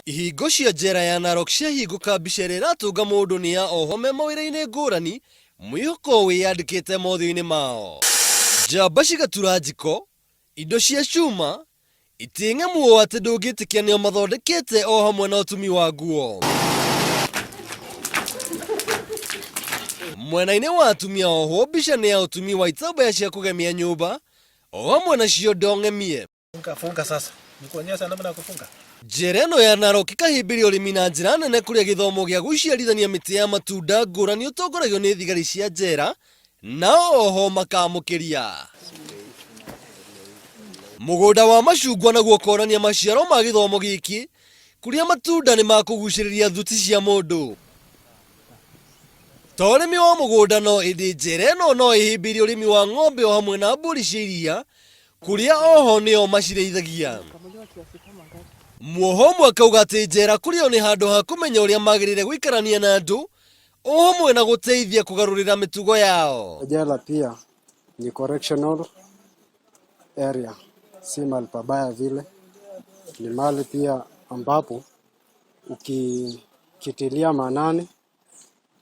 Ihingo cia njera ya Narok ciahingũka mbica ĩrĩa ĩratũnga mũndũ nĩ ya ohwo me mawĩra-inĩ ngũrani mwĩhoko wĩyandĩkĩte mothiũ-inĩ mao. Njamba cigatura njiko, indo cia cuma, itĩ ng'emu ũũ atĩ ndũngĩtĩkia nĩo mathondekete o hamwe na ũtumi wa nguo. Mwena-inĩ wa atumia ohwo mbica nĩ ya ũtumi wa itambaya cia kũgemia nyũmba o hamwe na ciondo ng'emie. Funga, funga sasa. Nikuonyesha namna ya kufunga. Njĩra ĩno ya Narok ĩkahĩmbĩria ũrĩmi na njĩra nene kũrĩa gĩthomo gĩa gũciarithania mĩtĩ ya matunda ngũrani ũtongoragio nĩ thigari cia njera nao oho makamũkĩria. Mũgũnda wa macungwa naguo ũkonania maciaro ma gĩthomo gĩkĩ kũrĩa matunda nĩ makũgucĩrĩria thuti cia mũndũ. To ũrĩmi wa mũgũnda no ĩndĩ njĩra ĩno no ĩhĩmbĩirie ũrĩmi wa ng'ombe o hamwe na mbũri cia iria kũrĩa oho nĩo macirĩithagia. Muoho ũmwe akauga atĩ njera kũrĩ o nĩ handũ ha kũmenya ũrĩa magĩrĩire gũikarania na andũ o hamwe na gũteithia kũgarũrĩra mĩtugo yao. Jela pia ni correctional area, si mahali pabaya vile, ni mahali pia ambapo ukikitilia maanani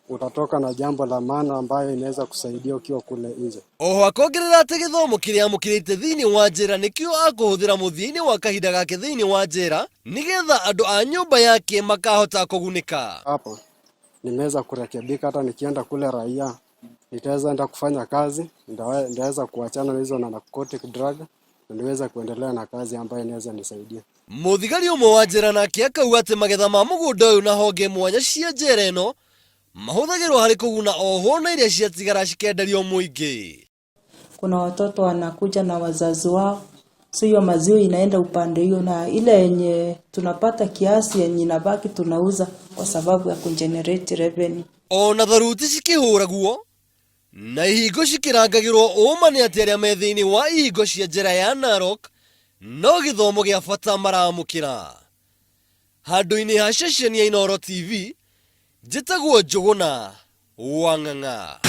utatoka na jambo la maana ambayo inaweza kusaidia ukiwa kule nje. Oho akongerera atĩ gĩthomo kĩrĩa amũkĩrĩte thĩinĩ wa njera nĩkĩo akũhũthĩra mũthia-inĩ wa kahinda gake thĩinĩ wa njera nĩgetha andũ a nyũmba yake makahota kũgunĩka. Hapo nimeweza kurekebika, hata nikienda kule raia nitaweza enda kufanya kazi, nitaweza kuachana na hizo na narcotic drug na niweza kuendelea na kazi ambayo inaweza nisaidia. Mũthigari ũmwe wa njera nake akauga atĩ magetha ma mũgũnda ũyũ na honge mwanya cia njera ĩno mahũthagĩrwo harĩ kũguna ohwo na iria ciatigara cikenderio mũingĩ. Kuna watoto wanakuja na wazazi wao, so hiyo maziwa inaenda upande hiyo, na ile yenye tunapata kiasi yenye inabaki tunauza kwa sababu ya kugenerate revenue. Ona tharuti cikĩhũragwo na ihingo cikĩrangagĩrwo ũma nĩ atĩ arĩa me thĩinĩ wa ihingo cia njera ya Narok no gĩthomo gĩa bata maramũkĩra. Handũ-inĩ ha ceceni ya Inooro TV, njĩtagwo Njũgũna wa Ng'ang'a.